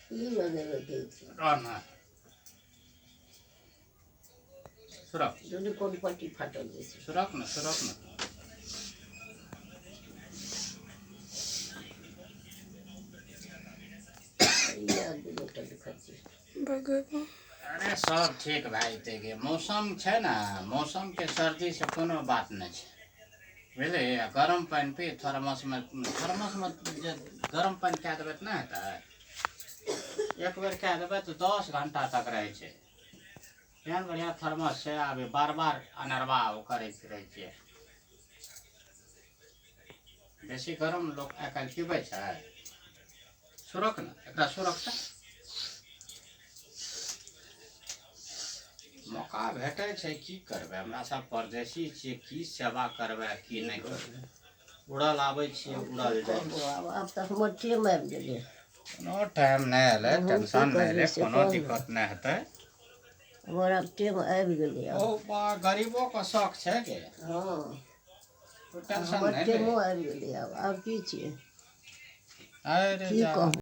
की लगेबै दै छै। रह ना, सुरक। दुनू कोन पट्टी फाटल जाइ छै। सुरक ने, सुरक ने। ई आर दुनू टा दुखाइ छै। भगेबो। अरे, सब ठीक भए जेतै गे। मौसम छै ने, मौसमके सर्दीसँ कोनो बात नहि छै, बुझलिही? आ गरम पानि पी थर्मसमे। थर्मसमे जे गरम पानि कए देबै तऽ नहि हेतै? एक बेर कए देबै तऽ 10 घंटा तक रहै छै। केहन बढ़िआँ थर्मस छै। आब बार बार अनरबा ओ करैत रहै छियै। बेसी गरम लोक आइ काल्हि पीबै छै? सुरक ने एकरा, सुरक तऽ मौका भेटै छै। की करबै, हमरा सब परदेसी छियै। की सेवा करबै आ की नहि करबै? उड़ल आबै छियै, उड़ल जाइ कहबो छियै। आब, आब तऽ हमर टेम आबि गेलै। कोनो टाइम नहि एलै। हम की टेंशन नहि करबै ले। से कोनो कहू ने। दिक्कत नहि हेतै। हमर आब टेम आबि गेलै ओ आब। बा, गरीबोके शौक छै गे। हँ। तू टेंशन हमर नहि ले। टेमो आबि गेलै आब। आब की छियै? अरे की जा। कहू?